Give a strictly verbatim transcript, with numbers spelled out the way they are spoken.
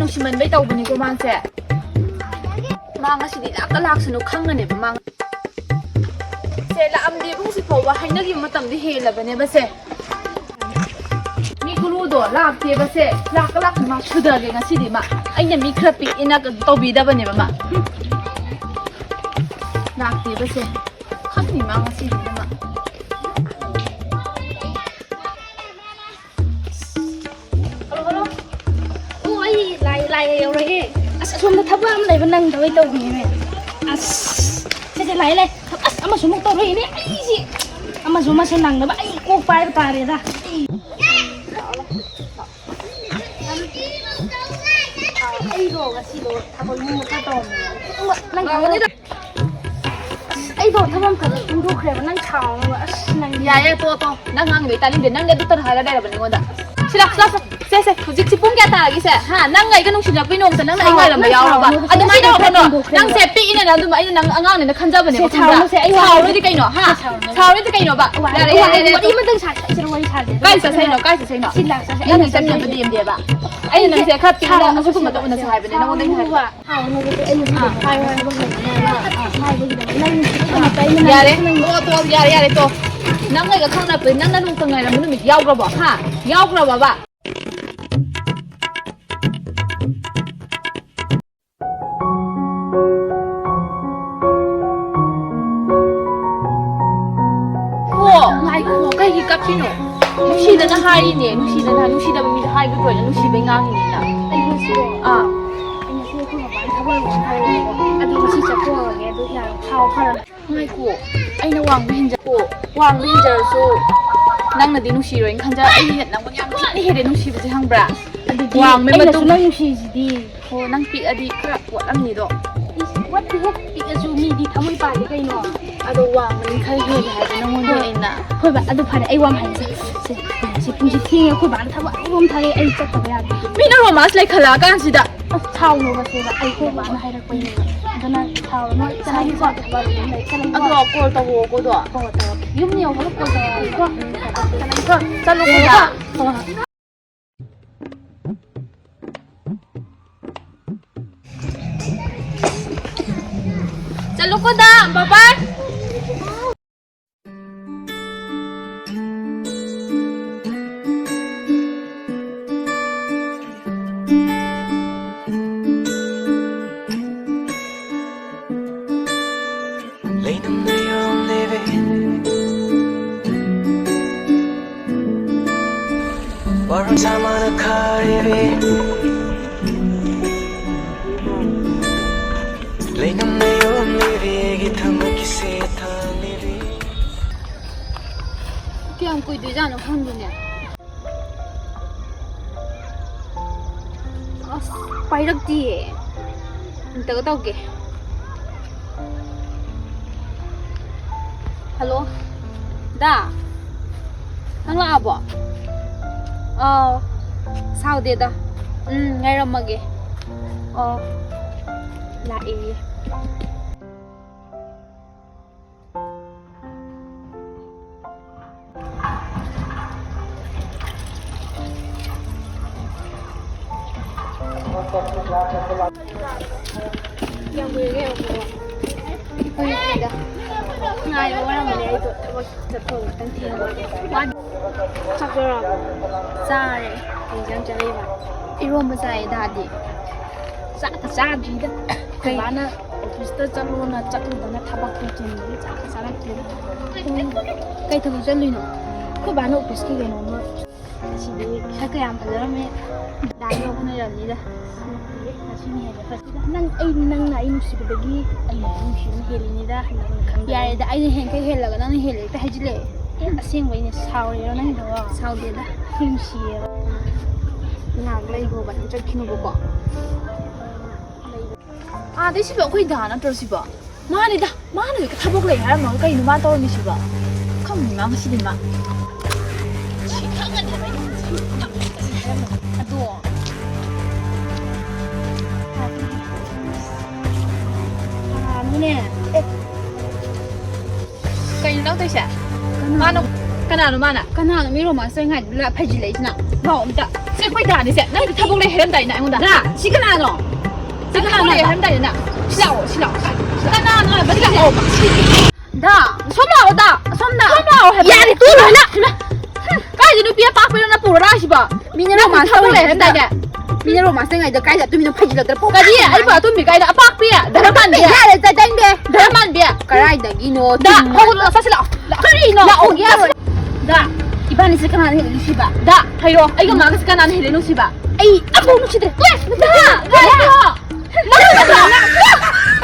ꯅꯨꯡꯁꯤꯃꯟꯕꯩ ꯇꯧꯕꯅꯤꯀꯣ ꯃꯥꯁꯦ꯫ ꯃꯥ ꯉꯁꯤꯗꯤ ꯂꯥꯛꯇ ꯂꯥꯛꯁꯅꯨ ꯈꯪꯉꯅꯦꯕ ꯃꯥ꯫ ꯁꯦ, ꯂꯥꯛꯑꯝꯗꯦꯕꯨ ꯍꯧꯖꯤꯛ ꯐꯥꯎꯕ ꯍꯥꯏꯅꯈꯤꯕ ꯃꯇꯝꯗꯤ ꯍꯦꯜꯂꯕꯅꯦꯕ ꯁꯦ꯫ ꯃꯤ ꯒꯨꯔꯨꯗꯣ ꯂꯥꯛꯇꯦꯕ ꯁꯦ꯫ ꯂꯥꯛꯇ ꯂꯥꯛꯁꯅꯨ ꯃꯥ ꯁꯨꯗꯒꯦ ꯉꯁꯤꯗꯤ ꯃꯥ꯫ ꯑꯩꯅ ꯃꯤ ꯈꯔ ꯄꯤꯛꯏꯅ ꯇꯧꯕꯤꯗꯕꯅꯦꯕ ꯃꯥ꯫ ꯍꯨꯝ꯫ ꯂꯥꯛꯇꯦꯕ ꯁꯦ꯫ ꯈꯪꯗꯦ ꯃꯥ ꯉꯁꯤꯗꯤ ꯃꯥ꯫ Hello, hello. ꯑꯣ, ꯑꯩ ꯂꯥꯛꯑꯦ, ꯂꯥꯛꯑꯦ, ꯌꯧꯔꯛꯑꯦ꯫ ꯑꯁ, ꯑꯁꯣꯝꯗ ꯊꯕꯛ ꯑꯃ ꯂꯩꯕ ꯅꯪꯗꯕꯩ ꯇꯧꯕꯅꯦꯃꯦ꯫ ꯑꯁ, ꯁꯦ, ꯁꯦ, ꯂꯥꯛꯑꯦ, ꯂꯥꯛꯑꯦ꯫ ꯑꯁ, ꯑꯃꯁꯨ ꯑꯃꯨꯛ ꯇꯧꯔꯛꯏꯅꯦ ꯑꯩꯁꯦ꯫ ꯑꯃꯁꯨ, ꯑꯃꯁꯨ ꯅꯪꯅꯕ ꯑꯩ ꯀꯣꯛ ꯄꯥꯏꯕ ꯇꯥꯔꯦꯗ꯫ ꯑꯩꯗꯣ ꯉꯁꯤꯗꯣ ꯊꯕꯛ ꯌꯨꯝꯗ ꯈꯔ ꯇꯧꯔꯝꯕꯅꯦ꯫ ꯅꯪ ꯈꯪꯕ꯭ꯔꯣ? ꯑꯁ, ꯑꯩꯗꯣ ꯊꯕꯛ ꯑꯃꯈꯛ ꯇꯨꯝꯊꯣꯛꯈ꯭ꯔꯦꯕ, ꯅꯪ ꯁꯥꯎꯅꯕ꯫ ꯑꯁ, ꯅꯪ ꯌꯥꯔꯦ, ꯇꯣꯛꯑꯣ, ꯇꯣꯛꯑꯣ꯫ ꯅꯪ ꯉꯥꯡꯉꯤꯗꯣ ꯑꯩ ꯇꯥꯅꯤꯡꯗꯦ꯫ ꯅꯪꯗꯤ ꯑꯗꯨꯇ ꯍꯥꯏꯔ ꯂꯩꯔꯕꯅꯤ ꯑꯩꯉꯣꯟꯗ꯫ ꯁꯤ ꯂꯥꯛ, ꯁꯤ ꯂꯥꯛ, ꯁꯤ ꯂꯥꯛ꯫ ꯁꯦ, ꯁꯦ, ꯍꯧꯖꯤꯛꯁꯤ ꯄꯨꯡ ꯀꯌꯥ ꯇꯥꯔꯒꯦ ꯁꯦ? ꯍꯥ? ꯅꯪ ꯑꯩꯒ ꯅꯨꯡꯁꯤꯅꯔꯛꯄꯩ ꯅꯣꯡꯃꯇ ꯅꯪꯅ ꯑꯩ ꯁꯥꯎ-, ꯉꯥꯏꯔꯝꯕ ꯅꯪ ꯌꯥꯎꯔꯕ? ꯁꯥꯎꯅꯨ, ꯁꯦ, ꯑꯗꯨꯃꯥꯏꯅ ꯁꯦ, ꯇꯧꯔꯛꯀꯅꯣ꯫ ꯁꯦ, ꯅꯪꯁꯦ ꯄꯤꯛꯏꯅꯦꯅ ꯑꯗꯨꯝ ꯑꯩꯅ ꯅꯪ ꯑꯉꯥꯡꯅꯦꯅ ꯈꯟꯖꯕꯅꯦꯕ, ꯁꯦ, ꯈꯪꯕ꯭ꯔꯥ? ꯁꯥꯎꯅꯨ, ꯁꯦ, ꯑꯩ ꯋꯥ ꯁꯥꯎꯔꯗꯤ ꯀꯩꯅꯣ? ꯍꯥ? ꯁꯦ, ꯁꯥꯎꯅꯨ꯫ ꯁꯥꯎꯔꯗꯤ ꯀꯩꯅꯣꯕ? ꯋꯥ-, ꯌꯥꯔꯦ, ꯋꯥ-, ꯌꯥꯔꯦ, ꯌꯥꯔꯦ, ꯋꯥꯔꯤ ꯇꯣꯛꯑꯣ꯫ ꯑꯃꯇꯪ ꯁꯥ-, ꯁꯤꯗ ꯋꯥꯔꯤ ꯁꯥꯁꯦ꯫ ꯀꯥꯏ ꯆꯠꯁꯦ ꯍꯥꯏꯅꯣ? ꯀꯥꯏ ꯆꯠꯁꯦ ꯍꯥꯏꯅꯣ? ꯁꯤ ꯂꯥꯛ ꯆꯠꯁꯦ꯫ ꯅꯪ ꯑꯩꯅ ꯆꯠꯅꯤꯡꯕꯗꯤ ꯆꯠꯅꯤꯡꯕꯗꯤ ꯌꯦꯡꯗꯦꯕ꯫ ꯑꯩꯅ ꯅꯪꯁꯦ ꯈꯔ ꯄꯤꯛꯅ ꯁꯥꯎꯅꯨ, ꯑꯁꯤꯒꯨꯝꯕꯗ ꯁꯦ, ꯎꯅꯁꯦ ꯍꯥꯏꯕꯅꯦ ꯅꯪꯉꯣꯟꯗ ꯑꯩꯅ ꯍꯥꯏꯕ꯫ ꯁꯥꯎꯅꯨ꯫ ꯑꯥ꯫ ꯌꯥꯔꯦ꯫ ꯇꯣ, ꯇꯣ, ꯌꯥꯔꯦ, ꯌꯥꯔꯦ, ꯇꯣ꯫ ꯅꯪ ꯑꯩꯒ ꯈꯪꯅꯕꯗꯤ ꯅꯪꯅ ꯅꯣꯡꯇ ꯉꯥꯏꯔꯝꯕ ꯅꯨꯃꯤꯠ ꯌꯥꯎꯈ꯭ꯔꯕꯣ? ꯍꯥ? ꯌꯥꯎꯈ꯭ꯔꯕꯕ? ꯑꯣ, ꯉꯥꯏꯈꯣ, ꯀꯩꯒꯤ ꯀꯞꯄꯤꯅꯣ? ꯅꯨꯡꯁꯤꯗꯅ ꯍꯥꯏꯔꯤꯅꯦ, ꯅꯨꯡꯁꯤꯗꯅ, ꯅꯨꯡꯁꯤꯗꯕ ꯃꯤꯗ ꯍꯥꯏꯒꯗ꯭ꯔꯣꯅ ꯅꯨꯡꯁꯤꯕꯩ ꯉꯥꯡꯉꯤꯅꯤꯅ꯫ ꯑꯩ ꯉꯁꯤ, ꯑꯥ꯫ ꯑꯩ ꯉꯁꯤ ꯑꯩꯈꯣꯏ ꯕꯕꯥꯅ ꯊꯕꯛ ꯑꯃ ꯍꯥꯏꯔꯛꯑꯦꯕꯀꯣ꯫ ꯑꯗꯨ ꯉꯁꯤ ꯆꯠꯊꯣꯛꯑꯒꯦ, ꯑꯗꯨ ꯌꯥꯔꯦ, ꯁꯥꯎ ꯐꯔꯕꯅꯦ꯫ ꯉꯥꯏꯈꯣ, ꯑꯩꯅ ꯋꯥꯡꯕ ꯍꯦꯟꯖ-, ꯋꯥꯡꯕ ꯍꯦꯟꯖꯔꯁꯨ ꯅꯪꯅꯗꯤ ꯅꯨꯡꯁꯤꯔꯣꯏꯅ ꯈꯟꯖ-, ꯑꯩꯅ ꯍꯦꯟꯅ ꯅꯪꯉꯣꯟꯗ ꯌꯥꯝ ꯊꯤꯅ ꯍꯦꯜꯂꯦ ꯅꯨꯡꯁꯤꯕꯁꯦ, ꯈꯪꯕ꯭ꯔꯥ? ꯑꯗꯨꯗꯤ ꯋꯥꯡꯕꯩ ꯑꯩꯅꯁꯨ ꯃꯇꯨꯡ ꯅꯪ ꯅꯨꯡꯁꯤꯁꯤꯗꯤ꯫ ꯑꯣ, ꯅꯪ ꯄꯤꯛꯑꯗꯤ ꯈꯔ ꯋꯥꯠꯂꯝꯅꯤꯗꯣ꯫ ꯏꯁ, ꯋꯥꯠꯇꯦꯍꯦ, ꯄꯤꯛꯑꯁꯨ ꯃꯤꯗꯤ ꯊꯃꯣꯏ ꯄꯥꯜꯂꯤ ꯀꯩꯅꯣ꯫ ꯑꯗꯣ ꯋꯥꯡꯕꯅꯤ ꯈꯔ ꯍꯦꯜꯂꯦ ꯍꯥꯏꯕ ꯅꯪꯉꯣꯟꯗ ꯍꯣꯏ꯫ ꯑꯩꯅ꯫ ꯍꯣꯏ ꯕꯥ, ꯑꯗꯨ ꯐꯔꯦ, ꯑꯩ ꯋꯥ ꯑꯃ ꯍꯥꯏꯒꯦ꯫ ꯁꯦ, ꯁꯦ, ꯄꯨꯡꯁꯦ ꯊꯦꯡꯉꯦ, ꯑꯩꯈꯣꯏ ꯕꯥꯅ ꯊꯕꯛ ꯑꯔꯨꯕ ꯑꯃ ꯊꯥꯔꯛꯑꯦ, ꯑꯩ ꯆꯠꯇꯕ ꯌꯥꯗꯦ꯫ ꯃꯤꯅ ꯔꯣꯃꯥꯟꯁ ꯂꯩꯈꯠꯂꯛꯑꯀꯥꯟꯁꯤꯗ꯫ ꯑꯁ, ꯁꯥꯎꯅꯣꯕ ꯁꯦ ꯕꯥ, ꯑꯩ ꯑꯩꯈꯣꯏ ꯕꯥꯅ ꯍꯥꯏꯔꯛꯄꯩꯅꯦꯕ꯫ ꯑꯗꯨꯅ ꯁꯥꯎꯔꯅꯨ, ꯆꯠꯂꯒꯦꯀꯣ, ꯊꯕꯛ ꯑꯔꯨꯕ ꯑꯃ ꯂꯩ, ꯆꯠꯂꯒꯦꯀꯣ꯫ ꯑꯗꯣ ꯀꯣꯜ ꯇꯧꯔꯛꯑꯣꯀꯣ ꯑꯗꯣ꯫ ꯍꯣꯏ, ꯍꯣꯏ, ꯇꯧꯔꯛꯀꯦ꯫ ꯌꯨꯝ ꯌꯧꯕꯒ ꯀꯣꯜ ꯇꯧꯔꯛꯑꯣꯀꯣ꯫ ꯎꯝ, ꯍꯣꯏ, ꯍꯣꯏ, ꯆꯠꯂꯒꯦꯀꯣ꯫ ꯍꯣꯏ, ꯍꯣꯏ꯫ ꯂꯨꯀꯨꯗ, bye bye꯫ ꯀꯌꯥꯝ ꯀꯨꯏꯗꯣꯏꯖꯥꯠꯅꯣ ꯈꯪꯗꯦꯅꯦ꯫ ꯑꯁ, ꯄꯥꯏꯔꯛꯇꯤꯌꯦ꯫ ꯑꯝꯇꯒ ꯇꯧꯒꯦ꯫ ꯍꯜꯂꯣ, ꯗꯥ꯫ ꯅꯪ ꯂꯥꯛꯑꯕꯣ? ꯑꯥꯎ, ꯁꯥꯎꯗꯦꯗ꯫ ꯎꯝ, ꯉꯥꯏꯔꯝꯃꯒꯦ꯫ ꯑꯣ, ꯂꯥꯛꯑꯦꯌꯦ꯫ ꯀꯌꯥꯝ ꯀꯨꯏꯔꯒꯦ ꯌꯧꯔꯛꯄꯕꯣ? ꯀꯨꯏꯗ꯭ꯔꯤꯗ꯫ ꯉꯥꯏꯕ ꯋꯥꯔꯝꯃꯅꯤ ꯑꯩꯗꯣ ꯊꯕꯛ ꯆꯠꯊꯣꯛꯑꯒ ꯈꯤꯇꯪ ꯊꯦꯡꯕ꯫ ꯋꯥ-, ꯆꯥꯛ ꯆꯥꯔꯕꯣ? ꯆꯥꯔꯦ꯫ ꯀꯩ ꯏꯟꯖꯥꯡ ꯆꯥꯔꯛꯏꯕ? ꯏꯔꯣꯝꯕ ꯆꯥꯏꯌꯦ, ꯗꯥꯗꯤ? ꯆꯥꯛꯀ ꯆꯥꯗ꯭ꯔꯤꯗ꯫ ꯀꯩ? ꯕꯥꯅ ꯑꯣꯐꯤꯁꯇ ꯆꯠꯂꯣꯅ ꯆꯠꯂꯨꯗꯅ ꯊꯕꯛꯇꯣ ꯆꯤꯟꯕꯒꯤ ꯆꯥꯛꯀ ꯆꯥꯔꯛꯇ꯭ꯔꯤꯗ꯫ ꯀꯩ ꯊꯕꯛ ꯆꯠꯂꯨꯏꯅꯣ? ꯑꯩꯈꯣꯏ ꯕꯥꯅ ꯑꯣꯐꯤꯁꯀꯤ ꯀꯩꯅꯣꯝꯃ ꯁꯤꯗꯤ ꯁꯛꯀ ꯌꯥꯝ ꯐꯖꯔꯝꯃꯦ꯫ ꯗꯥꯏ ꯂꯧꯕꯅ ꯌꯥꯝꯅꯤꯗ꯫ ꯉꯁꯤꯅ ꯍꯦꯟꯅ ꯐꯖꯩꯗ꯫ ꯅꯪ, ꯑꯩꯗꯤ ꯅꯪꯅ ꯑꯩ ꯅꯨꯡꯁꯤꯕꯗꯒꯤ ꯑꯩꯅ ꯅꯪ ꯅꯨꯡꯁꯤꯕꯅ ꯍꯦꯜꯂꯤꯅꯤꯗ꯫ ꯅꯪ ꯈꯪꯗꯕꯩ꯫ ꯌꯥꯔꯦꯗ, ꯑꯩꯅ ꯍꯦꯟꯈꯩ ꯍꯦꯜꯂꯒ ꯅꯪꯅ ꯍꯦꯜꯂꯦ ꯍꯦꯛꯇ ꯍꯥꯏꯖꯤꯜꯂꯛꯑꯦ꯫ ꯎꯝ꯫ ꯑꯁꯦꯡꯕꯩꯅꯦ, ꯁꯥꯎꯔꯤꯔꯣ ꯅꯪꯒꯤꯗꯨꯕꯣ? ꯁꯥꯎꯗꯦꯗ꯫ ꯅꯨꯡꯁꯤꯌꯦꯕ꯫ ꯉꯥꯏꯍꯥꯛ ꯂꯩꯒꯣꯕ, ꯆꯠꯈꯤꯅꯨꯕꯀꯣ꯫ ꯑꯥꯗꯩ ꯁꯤꯕꯣ ꯑꯩꯈꯣꯏ ꯗꯥ ꯅꯠꯇ꯭ꯔꯣ ꯁꯤꯕꯣ? ꯃꯥꯅꯤꯗ, ꯃꯥꯅ ꯍꯧꯖꯤꯛ ꯊꯕꯛ ꯂꯩ ꯍꯥꯏꯔꯝꯃꯒ ꯀꯩꯅꯣ ꯃꯥ ꯇꯧꯔꯝꯃꯤꯁꯤꯕꯣ? ꯈꯪꯗꯦ ꯃꯥ ꯉꯁꯤꯗꯤ ꯃꯥ꯫ ꯁꯤ ꯈꯪꯉꯗꯤ ꯍꯥꯏꯕ ꯑꯩꯅ ꯉꯁꯤ ꯊꯕꯛ ꯂꯩ ꯍꯥꯏꯔꯝꯃꯒ꯫ ꯑꯗꯣ, ꯀꯅꯥꯅꯣꯅꯦ? ꯑꯦ꯫ ꯀꯩꯅꯣ ꯅꯪ ꯇꯧꯏꯁꯦ? ꯀꯅꯥꯅꯣ? ꯃꯥꯅ, ꯀꯅꯥꯅꯣ ꯃꯥꯅ? ꯀꯅꯥꯅꯣ ꯃꯤ romance ꯇꯧꯔꯤꯉꯩꯗ ꯐꯩꯖꯤꯜꯂꯛꯏꯁꯤꯅ? ꯂꯥꯛꯑꯣ ꯑꯝꯇ꯫ ꯁꯤ ꯑꯩꯈꯣꯏ ꯗꯥꯅꯤꯁꯦ꯫ ꯅꯪꯒꯤ ꯊꯕꯛ ꯂꯩ ꯍꯥꯏꯔꯝꯗꯥꯏꯅꯦ ꯑꯩꯉꯣꯟꯗ꯫ ꯗꯥ, ꯁꯤ ꯀꯅꯥꯅꯣ? ꯁꯤ ꯅꯪ ꯊꯕꯛ ꯀꯅꯥꯅꯣ? ꯂꯩ ꯍꯥꯏꯔꯝꯗꯥꯏꯅꯦ ꯅꯪ꯫ ꯁꯤ ꯂꯥꯛꯑꯣ, ꯁꯤ ꯂꯥꯛꯑꯣ, ꯁꯤ ꯂꯥꯛꯑꯣ꯫ ꯀꯅꯥꯅꯣ ꯍꯥꯏꯕ? ꯁꯤ ꯂꯥꯛꯑꯣ, ꯁꯤ꯫ ꯗꯥ, ꯁꯣꯝ ꯂꯥꯛꯑꯣ, ꯗꯥ, ꯁꯣꯝꯗ꯫ ꯁꯣꯝ ꯂꯥꯛꯑꯣ ꯍꯥꯏꯕ꯫ ꯌꯥꯔꯦ, ꯇꯣꯛꯑꯣ ꯂꯣꯏꯅ꯫ ꯍꯩꯃꯥ, ꯀꯥꯏꯗ ꯅꯨꯄꯤ ꯑꯄꯥꯛꯄꯅꯣ ꯅꯪ ꯄꯨꯔ ꯂꯥꯛꯏꯁꯤꯕꯣ? ꯃꯤꯅ ꯃꯤꯅ romance ꯊꯕꯛ ꯇꯧꯔꯤ ꯂꯩꯔꯦ ꯍꯥꯏꯗꯥꯏꯅꯦ? ꯃꯤꯅ romance ꯇꯧꯔꯤꯉꯩꯗ ꯀꯥꯏꯗ ꯇꯨꯃꯤꯟꯅ ꯐꯩꯖꯤꯜꯂꯛꯇꯅ ꯄꯣꯛ ꯀꯔꯤ? ꯑꯩꯕꯨ ꯑꯇꯨꯝꯕꯤ ꯀꯥꯏꯗ ꯑꯄꯥꯛꯄꯤ? ꯗꯔꯝ ꯃꯥꯟꯕꯤ? ꯌꯥꯔꯦ, ꯆꯥꯏꯗꯪꯗꯦ꯫ ꯗꯔꯝ ꯃꯥꯟꯕꯤ? ꯀꯔꯥꯏꯗꯒꯤꯅꯣ? ꯗꯥ, ꯇꯨꯝꯃ- ꯍꯧꯒꯠꯂꯣ, ꯆꯠꯁꯤꯜꯂꯛꯑꯣ꯫ ꯀꯔꯤꯅꯣ? ꯂꯥꯛꯑꯣ, ꯌꯥꯔꯣꯏ꯫ ꯗꯥ, ꯏꯕꯥꯅꯤꯁꯦ ꯀꯅꯥꯅ ꯍꯦꯜꯂꯤ ꯅꯨꯡꯁꯤꯕ? ꯗꯥ, ꯍꯥꯏꯔꯣ, ꯑꯩꯒ ꯃꯥꯒꯁꯦ ꯀꯅꯥꯅ ꯍꯦꯜꯂꯤ ꯅꯨꯡꯁꯤꯕ? ꯑꯩ ꯑꯃꯐꯥꯎ ꯅꯨꯡꯁꯤꯗ꯭ꯔꯦ꯫ ꯇꯣꯛꯑꯦ꯫ ꯗꯥ, ꯉꯥꯏꯈꯣ꯫ ꯅꯪ ꯅꯠꯇ꯭ꯔꯣ?